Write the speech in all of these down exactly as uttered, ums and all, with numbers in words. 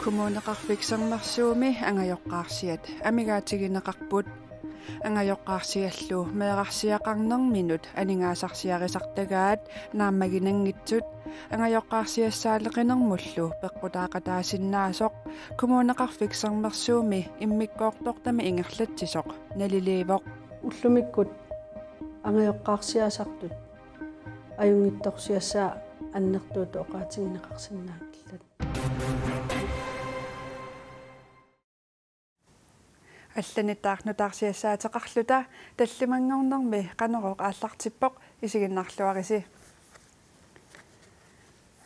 Kommuneqarfik Sermersuumi angajoqqaarsiat amigaatigineqarput. Angajoqqaarsiallu meerarsiaqarnerminut aningaasarsiarisartagaat naammaginanngitsut angajoqqaarsiassaaleqinermullu peqqutaaqataasinnaasoq Kommuneqarfik Sermersuumi immikkoortortami ingerlatsisoq naliliivoq. Ullumikkut angajoqqaarsiasartut ajunngitsorsiassaat annertuutut oqaatigineqarsinnaanngillat. Allanittaaq nutaarsiassaateqarluta tallimanngornermi Qanorooq aallartippoq, isiginnaarluarisi.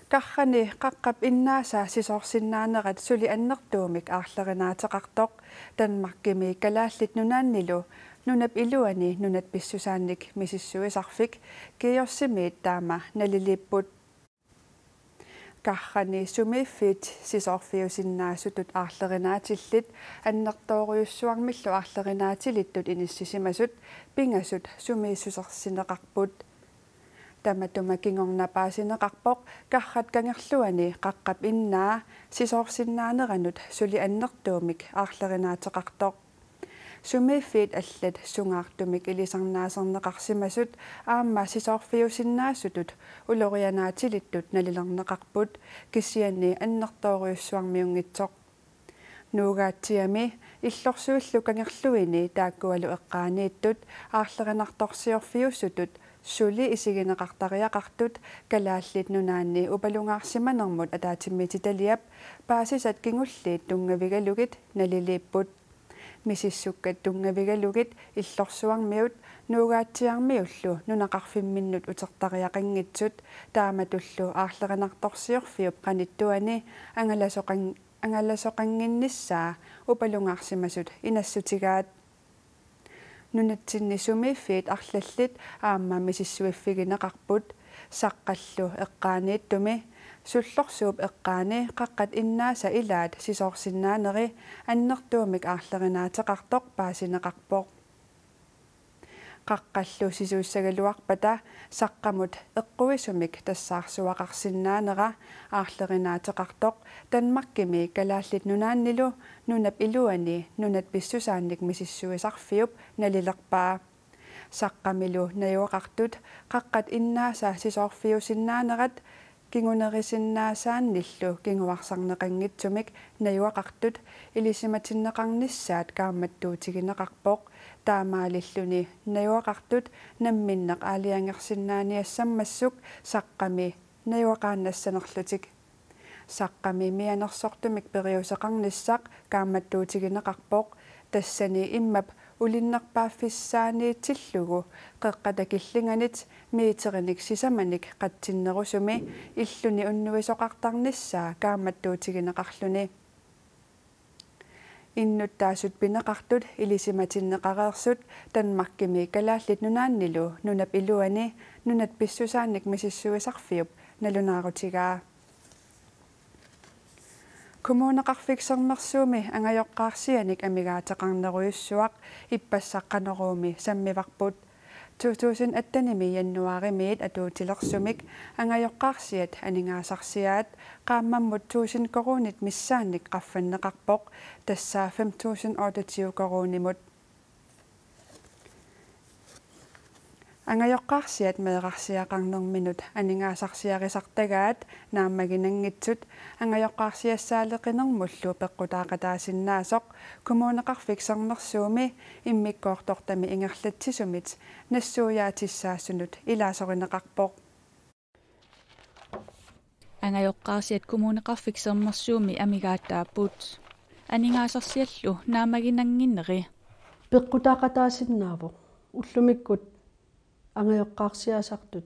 Karrani qaqqap innaasa sisoorsinnaanerat suli annertuumik aarlerinaateqartoq Danmarkimi Kalaallit Nunaannilu nunap iluani nunat pissusaannik misissuisarfik GIOS-imiit taama naliliipput. Karrani sumiiffiit sisoorfiusinnaasutut aarlerinaatillit annertoorujussuarmillu aarlerinaatilittut inissisimasut pingasut sumiissusersineqarput. Tamatuma kingorna paasineqarpoq Karrat Kangerluani qaqqap innaa sisoorsinnaaneranut suli annertuumik aarlerinaateqartoq. Sumiiffiit allat sungaartumik ilisarnaaserneqarsimasut aamma sisoorfiusinnaasutut ulorianaatilittut nalilerneqarput, kisianni annertoorujussuarmiunngitsoq. Nuugaatsiami Illorsuillu Kangerluini taakkualu eqqaaniittut aarlerinartorsiorfiusutut suli isigineqartariaqartut Kalaallit Nunaanni upalungaarsimanermut ataatsimiititaliap paasisat kingulliit tunngavigalugit naliliipput. Misissukkat tunngavigalugit Illorsuarmiut Nuugaatsiarmiullu nunaqarfimminnut utertariaqanngitsut, taamatullu aarlerinartorsiorfiup qanittuani angalasoqan-, angalasoqannginnissaa upalungaarsimasut inassutigaat. Nunatsinni sumiiffiit arlallit aamma misissuiffigineqarput. Saqqallu eqqaaniittumi Sullorsuup eqqaani qaqqat innaasa ilaat sisoorsinnaaneri annertuumik aarlerinaateqartoq paasineqarpoq. Qaqqallu sisuussagaluarpata Saqqamut eqquisumik tassaarsuaqarsinnaanera aarlerinaateqartoq Danmarkimi Kalaallit Nunaannilu nunap iluani nunat pissusaannik misissuisarfiup nalilerpaa. Saqqamilu najugaqartut qaqqat innaasa sisoorfiusinnaanerat kingunerisinnaasaanik kinguarsarneqanngitsumik najugaqartut ilisimatinneqarnissaat kaammattuutigineqarpoq, taamaalilluni najugaqartut namminneq aalajangersinnaaniassammassuk Saqqami najugaqaannassanerlutik. Saqqami mianersortumik periuseqarnissaq kaammattuutigineqarpoq, tassani immap ulinnerpaaffissaaniitillugu qeqqata killinganit meterinik sisamanik qatsinnerusumi illuni unnuisoqartarnissaa kaammattuutigineqarluni. Innuttaasut pineqartut ilisimatinneqareersut Danmarkimi Kalaallit Nunaannilu nunap iluani nunat pissusaannik misissuisarfiup nalunaarutigaa. Kommuneqarfik Sermersuumi angajoqqaarsianik amigaateqarnerujussuaq ippassaq Qanoruumi sammivarput. To tusind attenimi januaarimiit atuutilersumik angajoqqaarsiat aningaasarsiaat qaammammut tusind koruunit missaannik qaffanneqarpoq, tassa fem tusind otteogtyve koruunimut. Angajoqqaarsiat meerarsiaqarnerminut aningaasarsiarisartagaat naammaginanngitsut angajoqqaarsiassaaleqinermullu peqqutaaqataasinnaasoq Kommuneqarfik Sermersuumi immikkoortortami ingerlatsisumit nassuiaatissaasunut ilaasorineqarpoq. Angajoqqaarsiat Kommuneqarfik Sermersuumi amigaataapput. Aningaasarsiallu naammaginannginneri. Peqqutaaqataasinnaavoq. Ullumikkut angajoqqaarsiasartut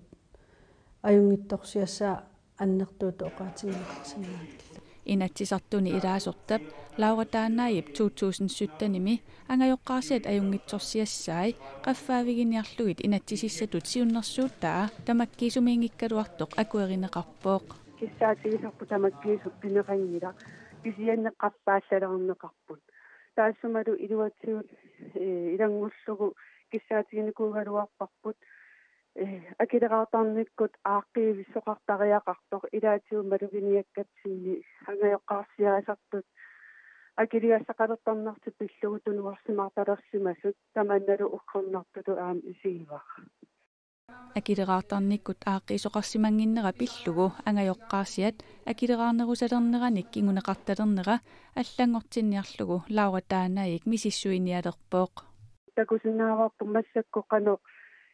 ajunngitsorsiassaat annertuutut oqaatigineqarsinnaanngillat. Inatsisartuni ilaasortap Laura Taanaip to tusind syttenimi angajoqqaarsiat ajunngitsorsiassai qaffaaviginiarlugit inatsisissatut siunnersuutaa tamakkiisumiinngikkaluartoq akuerineqarpoq. Kissaatigisarput tamakkiisumik pineqanngilaq, kisianni qaffaallalerneqarput. Taassumalu iluatsigut, ee, ilanngullugu kissaatiginikuugaluarparput. Eh, akileraartarnikkut aaqqiivissoqartariaqartoq ilaatigut maluginiakkatsinni angajoqqaarsiaasartut akiligassaqalertarnertik pillugu tunuarsimaartalersimasut tamannalu uggornartutut aamma isigivara. Akileraartarnikkut aaqqiisoqarsimannginnera pillugu angajoqqaarsiat akileraarnerusalerneranik kinguneqartalernera allanngortinniarlugu Laura Taanaik misissuinialerpoq. Takusinnaavarput massakkut qanoq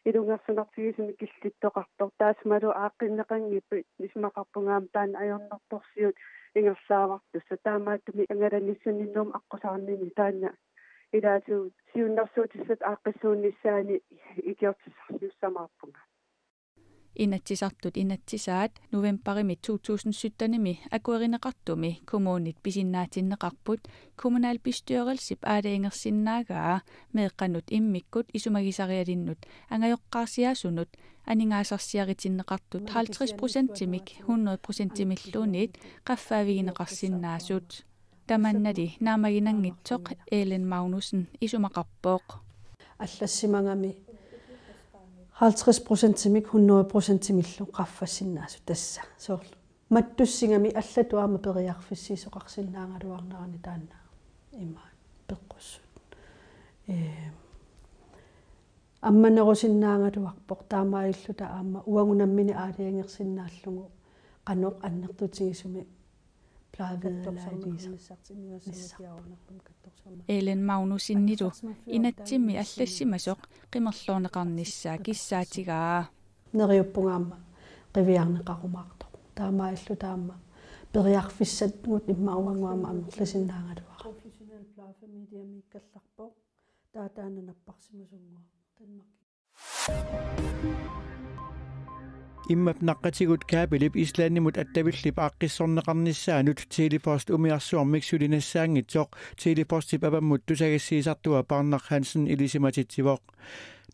ilungersunartigisumik killittoqartoq, taassumalu aaqqinneqanngippat isumaqarpunga aamma taanna ajornartorsiut ingerlaavartussat, taamaattumik angalanissaanninnut aqqusaarnini taanna ilaatigut siunnersuutissat aaqqissuunnissaanni ikiortissarsiussamaarpunga. Inatsisartut inatsisaat novembarimi to tusind syttenimi akuerineqartumi kommunit pisinnaatinneqarput kommunalbestyrelsip aalajangersinnaagaa meeqqanut immikkut isumagisarialinnut angajoqqaarsiaasunut aningaasarsiaritinneqartut halvtreds procentimik hundrede procentimilluunniit qaffaavigineqarsinnaasut. Tamannali naammaginanngitsoq Ellen Magnussen isumaqarpoq. Allassimagami halvtreds procentimik hundrede procentimillu qaffassinnaasut tassa. Soorlu mattussigami allatut aamma periarfissiisoqarsinnaagaluarnerani taanna imaat peqqussut. Ee, ammanerusinnaagaluarpoq taamaalilluta aamma uagut nammineq aalajangersinnaallugu qanoq annertutigisumik plejevederlagiisa. Ellen Magnussenillu inatsimmi allassimasoq qimerloorneqarnissaa kissaatigaa. Neriuppunga aamma qiviarneqarumaartoq. Taamaalilluta aamma periarfissagut immaqa uagut aamma amerlasinnaagaluarami. Professionel plejefamiliemiikkallarpoq. Taava taanna napparsimasunngorpoq Danmarkimi. Immap naqqatigut kabelip Islandimut attavillip aaqqissorneqarnissaanut Tele-Post umiarsuarmik sulinassaanngitsoq Tele-Postip avammut tusagassiisartua Parnaq Hansen ilisimatitsivoq.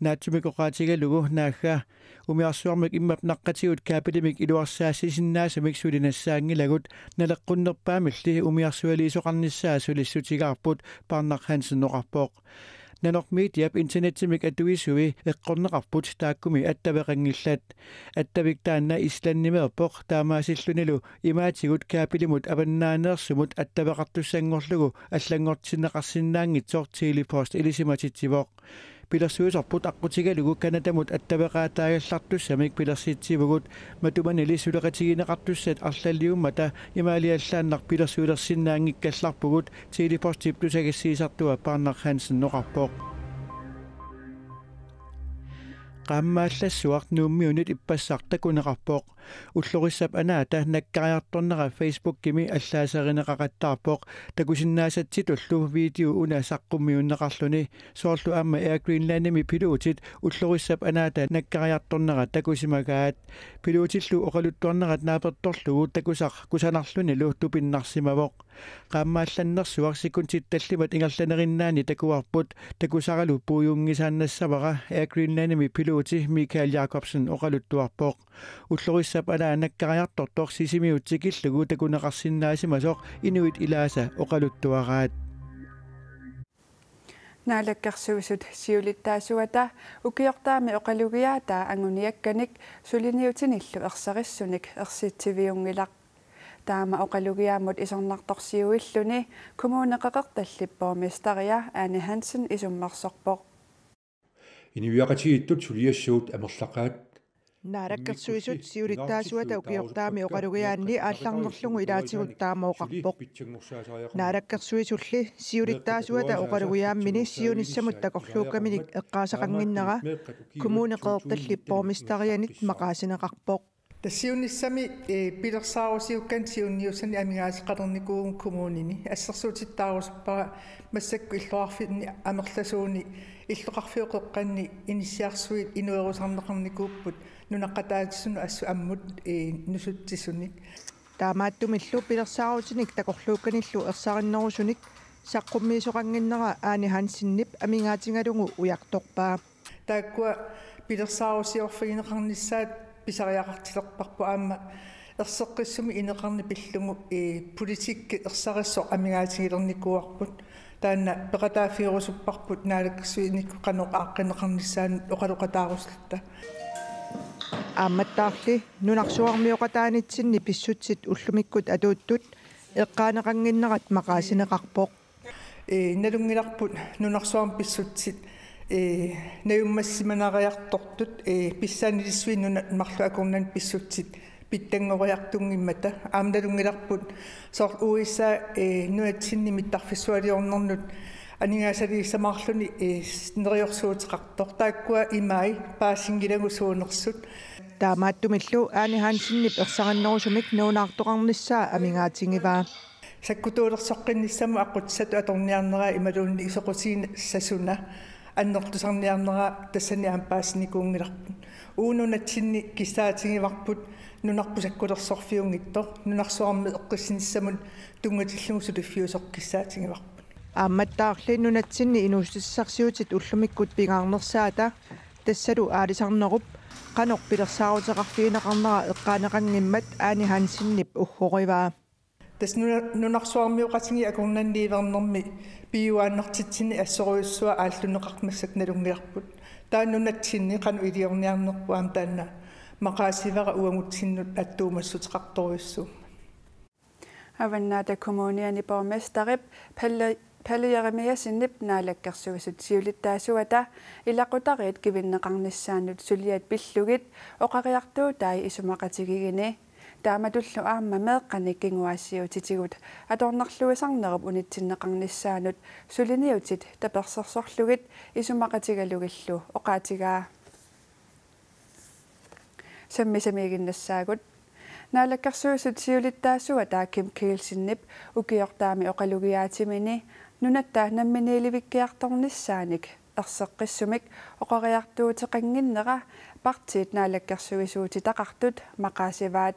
Naatsumik oqaatigalugu naagga umiarsuarmik immap naqqatigut kabelimik iluarsaassisinnaasumik sulinassaanngilagut, naleqqunnerpaamilli umiarsualiisoqarnissaa sulissutigaarput, Parnaq Hansen oqarpoq. Nanormediap internetsimik atuisui eqqorneqarput taakkumi attaveqanngillat. Attavik taanna Islandimeerpoq, taamaasillunilu imaatigut kabelimut avannaaneersumut attaveqartussanngorlugu allanngortinneqarsinnaanngitsoq Tele-Post ilisimatitsivoq. Pilersuisorput aqqutigalugu Canadamut attaveqaataagallartussamik pilersitsivugut, matumanili suleqatigineqartussat arlaliummata imaaliallaannaq pilersuilersinnaanngikkallarpugut, Tele-Postip tusagassiisartua Parnaq Hansen oqarpoq. Qaammaallassuaq Nuummiunit ippassaq takuneqarpoq. Ullorissap anaata nakkariartornera Facebookimi allaaserineqaqattaarpoq, takusinnaasatsitullu video una saqqummiunneqarluni. Soorlu aamma Air Greenlandimi pilotit ullorissap anaata nakkariartornera takusimagaat. Pilotillu oqaluttuarnerat naapertorlugu takusaq kusanarlunilu tupinnarsimavoq. Qaammaallannersuaq sekundit tallimat ingerlanerinnaanni takuarput, takusaralu puigunngisaannassavara, Air Greenlandimi piloti Michael Jacobsen oqaluttuarpoq. Ullorissap anaana nakkariartortoq Sisimiut tikillugu takuneqarsinnaasimasoq inuit ilaasa oqaluttuaraat. Naalakkersuisut siulittaasuata ukiortaami oqalugiaataa anguniakkanik suliniutinillu erserissunik ersitsiviunngilaq. Taama oqalugiaammut isornartorsiuilluni Kommune Qeqertallip borgmesteria Ane Hansen isummersorpoq. Inuiaqatigiittut suliassat amerlaqaat. Naalakkersuisut siulittaasuata ukiortaami oqalugiaanni aallarnerlugu ilaatigut taama oqarpoq. Naalakkersuisulli siulittaasuata oqalugiaammini siunissamut takorluukkaminik eqqaasaqannginnera Kommune Qeqertallip borgmesterianit maqaasineqarpoq. Tassa siunissami, eh, pilersaarusiukkanik siunniussanik amigaateqalernikuuvugut kommunini. Assersuutittaarusuppara massakkut illoqarfinni amerlasuuni illoqarfiup qeqqanni inissiarsuit inuerusarneqarnikuupput nunaqqataasunut assut ammut, eh, nusutsisunik. Taamaattumillu pilersaarutinik takorluukkanillu ersarinnerusunik saqqummiisoqannginnera Ane Hansenip amigaatigalugu ujartorpaa. Taakkua pilersaarusiorfigineqarnissaat pisariaqartilerparput aamma erseqqissumik ineqarneq pillugu, eh, politikki ersarissoq amigaatigilernikuuarput. Taanna peqataaffigerusupparput naalakkersuinikkut qanoq aaqqinneqarnissaanut oqaloqataarusullutta. Aammattaarli nunarsuarmioqataanitsinni pissutsit ullumikkut atuuttut eqqaaneqannginnerat maqaasineqarpoq. Ee, nalunngilarput nunarsuarmi pissutsit, ee, najummassimanariartortut, ee, pissaanilissuit nunat marluk akornanni pissutsit pitsanngoriartunngimmata. Aamma nalunngilarput soorlu U S A, ee, nunatsinni mittarfissualiornernut aningaasaliissamaarluni, ee, neriorsuuteqartoq. Taakkua imai paasinngilagut suunersut. Taamaattumillu Ane Hansenip ersarinnerusumik nalunaartoqarnissaa amigaatigivaa. Sakkutuulersoqqinnissamut aqqutissatut atorniarneraa imaluunniit isoqutigisassasuna annertusarniarneraa tassani aamma paasinikuunngilarput. Uagut nunatsinni kissaatigivarput nunarput sakkulersorfiunngitsoq, nunarsuarmi eqqissinissamut tunngatillugu suliffiusoq kissaatigivarput. Aammattaarli nunatsinni inuussutissarsiutit ullumikkut pingaarnersaata tassalu aalisarnerup qanoq pilersaaruteqarfigineqarnera eqqaaneqanngimmat Ane Hansenip uggorivaa. Tassa nuna-, nunarsuarmioqatigiit akornanniivernermi piujuaannartitsinni assorujussuaq aalluneqarmassat nalunngilarput. Taava nunatsinni qanoq iliorniarnerput aamma taanna maqaasivara uagutsinnut attuumassuteqartorujussuummat. Avannaata Kommuniani borgmesterip Palle, Palle Jeremiassenip Naalakkersuisut siulittaasuata ilaqutariit kivinneqarnissaannut suliat pillugit oqariartuutai isumaqatigigini. Taamatullu aamma meeqqanik kinguaassiuutitigut atornerluisarnerup unitsinneqarnissaanut suliniutit tapersersorlugit isumaqatigalugillu oqaatigaa. Sammisamiiginnassaagut. Naalakkersuisut siulittaasuata Kim Kielsenip ukiortaami oqalugiaatimini nunatta namminiilivikkiartornissaanik erseqqissumik oqariartuuteqannginnera partiit naalakkersuisuutitaqartut maqaasivaat.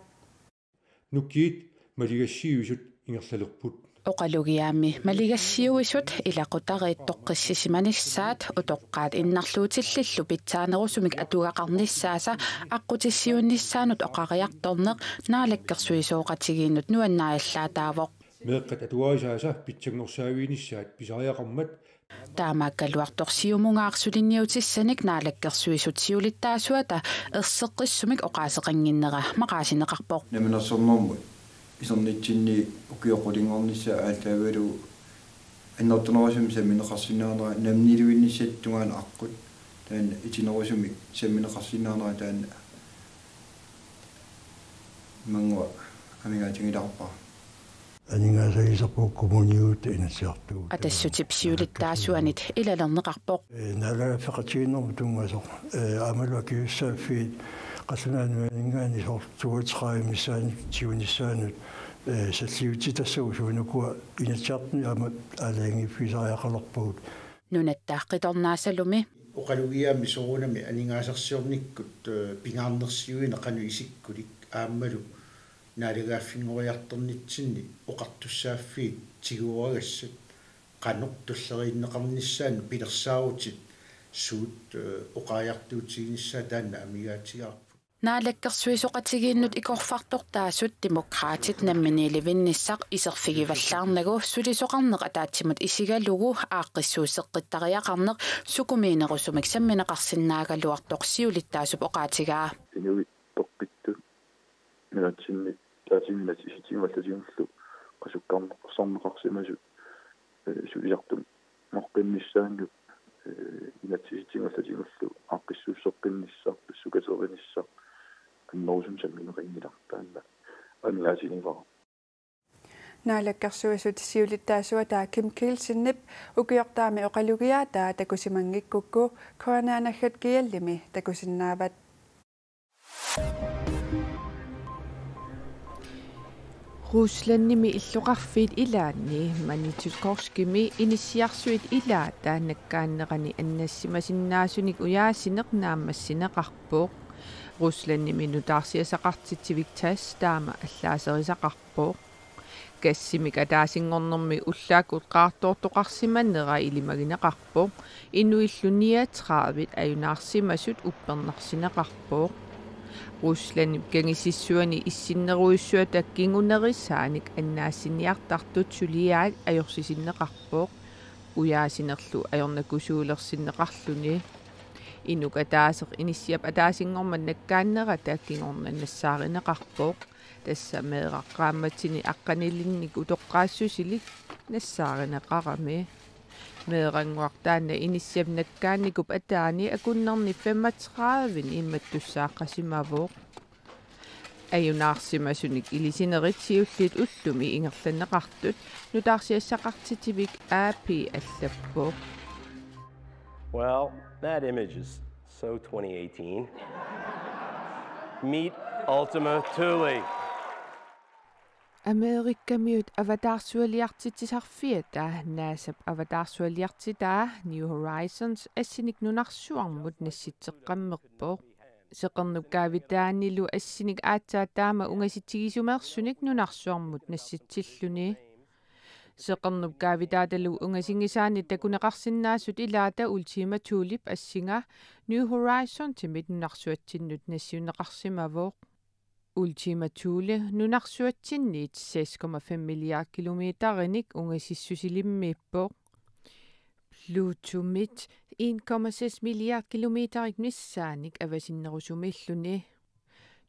Nukiit maligassiuisut ingerlalerput. Oqalugiaami maligassiuisut ilaqutariit toqqissisimanissaat utoqqaat innarluutillillu pitsaanerusumik atugaqarnissaasa aqqutissiuunnissaanut oqariartorneq naalakkersuisooqatigiinnut nuannaajallaataavoq. Meeqqat atuarisaasa pitsanngorsaaviginissaat pisariaqarmat. Taamaakkaluartoq Siumungaaq suliniutissanik naalakkersuisut siulittaasuata erseqqissumik oqaaseqannginnera maqaasineqarpoq. Namminersornermut isernitsinni ukioq qulinngornissaa aallaavigalugu annertunerusumik sammineqarsinnaanera namminiilivinnissaata tungaanut aqqut taanna itinerusumik sammineqarsinnaanera taanna immannguaq amigaatingilaarpara. Aningaasaliisarpugut kommuniugut Inatsisartugut. Atassutip siulittaasuanit ilalerneqarpoq. Ee, naalagaaffeqatigiinnermut tunngasoq, ee, aammalu akisussaaffiit qallunaat nunaanninngaanniit soorlu toogtredive missaannik tyve missaannik, ee, salliutsitassagut suunukua Inatsisartuni aamma aalajangiiffigisariaqalerpagut. Nunatta qitornaasalumi. Oqalugiaami soorunami aningaasarsiornikkut, ee, pingaarnersiuineq qanoq isikkulik aammalu naalagaaffinngoriartornitsinni oqartussaaffiit tiguagassat qanoq tulleriinneqarnissaannut pilersaarutit suut, ee, oqariartuutiginissaat taanna amigaatigaarput. Naalakkersuisooqatigiinnut ikorfartortaasut Demokraatit namminiilivinnissaq iserfigivallaarnagu sulisoqarneq ataatsimut isigalugu aaqqissuusseqqittariaqarneq sukumiinerusumik sammineqarsinnaagaluartoq siulittaasup oqaatigaa. Inuit toqqittut nunatsinni taatiminat isitiuallatigullu qasukkarneqarsimasut, ee, sulisartumoqqinnissaannut, ee, inatsisitiuallatigullu aaqqissuusseqqinnissaq, sukkaserinissaq annerusumik sammineqanngilaq taanna amigaatigivara. Naalakkersuisut siulittaasuata Kim Kielsenip ukiortaami oqalugiaataa takusimanngikkukku K N R naggat G L-imi takusinnaavat. Ruslandimi illoqarfiit ilaanni Magnitogorskimi inissiarsuit ilaata nakkaannerani annassimasinnaasunik ujaasineq naammassineqarpoq. Ruslandimi nutaarsiassaqartitsivikkut taama allaaserisaqarpoq. Gassimik ataasinngornermi ullaakkut qaartoortoqarsimanera ilimagineqarpoq. Inuillu niogtredive ajunaarsimasut uppernarsineqarpoq. Ruslandip kangisissuani issinnerujussuata kingunerisaanik annaassiniartartut suliaat ajorsisinneqarpoq. Ujaasinerlu ajornakusuulersinneqarluni. Inuk ataaseq inissiap ataasinngormat nakkaannerata kingorna nassaarineqarpoq. Tassa meeraq qaammatini aqqanilinnik utoqqaassusilik nassaarineqarami. Meerannguaq taanna inissiap nakkaannikup ataani akunnerni femogtredive imattussaaqqasimavoq. Ajunaarsimasunik ilisinerit siulliit ullumi ingerlanneqartut nutaarsiassaqartitsivik A P allappoq. Well, that image is so twenty eighteen. Meet Ultima Thule. Amerikamiut avataarsualiartitsisarfiata NASAp avataarsualiartitaa New Horizons assinik nunarsuarmut nassitseqqammerpoq. Seqernup kaavitaanilu assinik aatsaat taama ungasitsigisumeersunik nunarsuarmut nassitsilluni. Seqernup kaavitaatalu ungasinngisaanni takuneqarsinnaasut ilaata Ultima Thulep assinga New Horizonsimit nunarsuatsinnut nassiunneqarsimavoq. Ultima Thule nunarsuatsinniit seks komma fem milliard kilometerinik ungasissusilimmiippoq. Plutomit en komma seks milliard kilometerit missaannik avasinnerusumiilluni.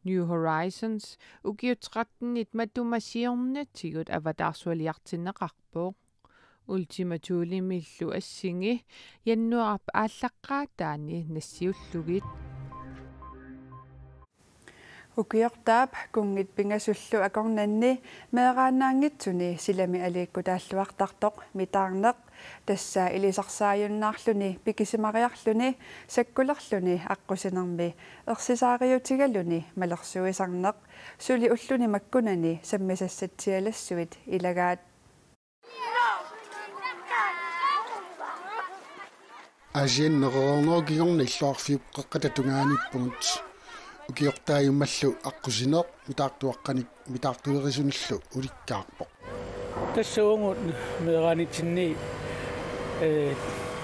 New Horizons ukiut tretten-it matuma siornatigut avataarsualiartinneqarpoq. Ultima Thulemillu assingi januaarip aallaqqaataani nassiullugit. Ukiortaap kunngit pingasullu akornanni meeraannaanngitsuni silami aliikkutaalluartartoq mitaarneq, tassa ilisarsaajunnaarluni pikisimariarluni sakkulerluni aqqusinermi ersisaariutigaluni malersuisarneq, suli ulluni makkunani sammisassatsialassuit ilagaat. Aasianneq hundrede kingorna illoqarfiup qeqqata tungaaniippugut. Ukiortaajummallu aqqusineq mitaartuaqqanik mitaartulerisunillu ulikkaarpoq. Tassa uagut meeraanitsinni, ee,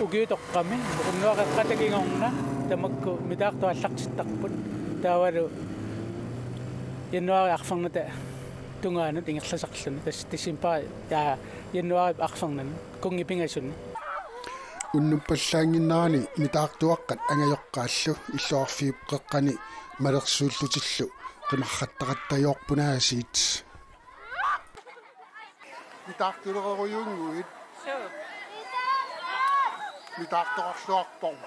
ukiutoqqami unnuaq qeqqata kingorna tamakku mitaartut aallartittarput. Taavalu januaarip arfernata tungaanut ingerlasarluni. Tassa decembarip, ja, januaarip arfernani kunngit pingasuni. Unnuppallaannginnerani mitaartuaqqat angajoqqaallu illoqarfiup qeqqani malersuullutillu qimarrattaqattajoorput aasiit. Mitaartulererujunnguit. Suu. Mitaartoqarluarpoq.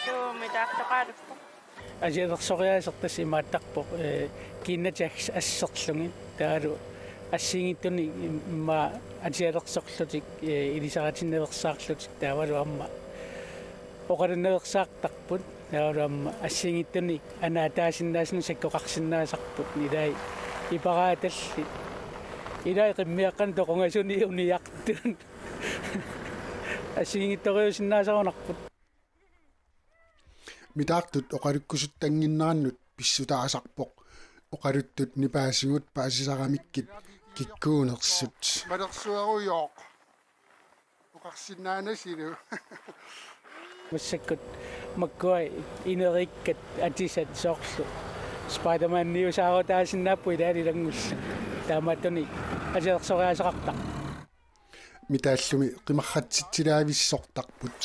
Suu, mitaartoqarluarpoq. Asialersoqqiaasertaq imaattarpoq, ee, kiinnatik asserlugit, taavalu assigiinngitsunik immaqa asialersorlutik, ee, ilisaritinnaveersaarlutik, taavalu aamma oqalunnaveersaartarput, taavalu aamma assigiinngitsunik anaataasinnaasunut sakkoqarsinnaasarput, ilai iparaatallit, ilai qimmiaqqanik toqungasuni uniartut. Assigiinngitsorujussinnaasarunarput. Mitaartut oqalukkusuttannginnerannut pissutaasarpoq. Oqaluttut nipaasigut paasisaramikkit kikkuunersut. Malersuerujooq. Oqarsinnaanasilu. Massakkut makkua ineriikkat atisat soorlu Spider-Maniusaarutaasinnaapput ilaat ilanngullugit. Taamaattunik asialersoqqiaaseqartarpoq. Mitaallumi qimarratsitsilaavissortarput.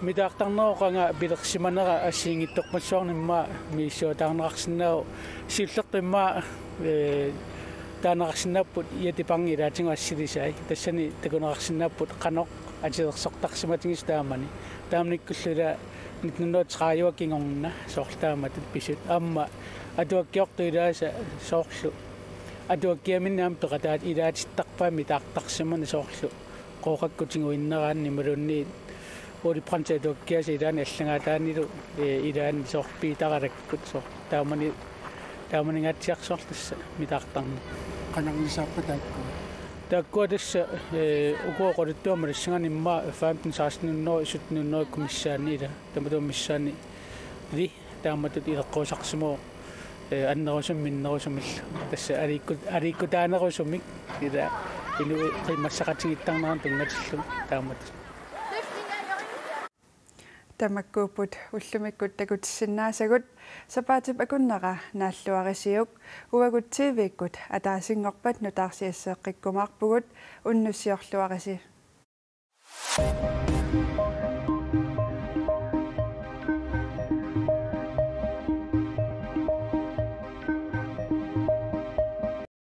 Mitaartarnerup qanga pilersimanera assigiinngitsorpassuarnik immaqa misissuataarneqarsinnaavoq, siullertut immaqa, ee, taaneqarsinnaapput jætteballonit ilaatigut assilisai, tassani takuneqarsinnaapput qanoq atilersortarsimatigisoq taamani. Taamanikkullu ila nitten hundrede og tredive kingorna soorlu taamatut pisut. Aamma atuakkiortut ilaasa soorlu atuakkiaminnik aamma peqataat ilaatittarpaat mitaartarsimaneq soorlu Qooqakkut tiguinneraanni imaluunniit Ole Brandtip atuakkiaasa ilaanni allagaataanilu, ee, ilaanni soorlu Piitarakkut soorlu taamani, taamaningaatsiarsuarlu tassa mitaartarneq. Qanarnisaappat taakku? Taakkua tassa, ee, ukua oqaluttuat malissigaanni immaqa femten, seksten hundrede, sytten hundrede missaanni ila. Tamatuma missaanni li taamatut ileqquusarsimavoq, ee, annerusumik minnerusumillu. Tassa aliikku-, aliikkutaanerusumik ila inuit qiimmassaqatigiittarneranut tunngatillugu taamatut. Tamakkuupput ullumikkut takutissinnaasagut. Sapaatip akunnera naalluarisiuk. Uagut T V-kkut ataasinngorpat nutaarsiasseeqqikkumaarpugut. Unnussiorluarisi.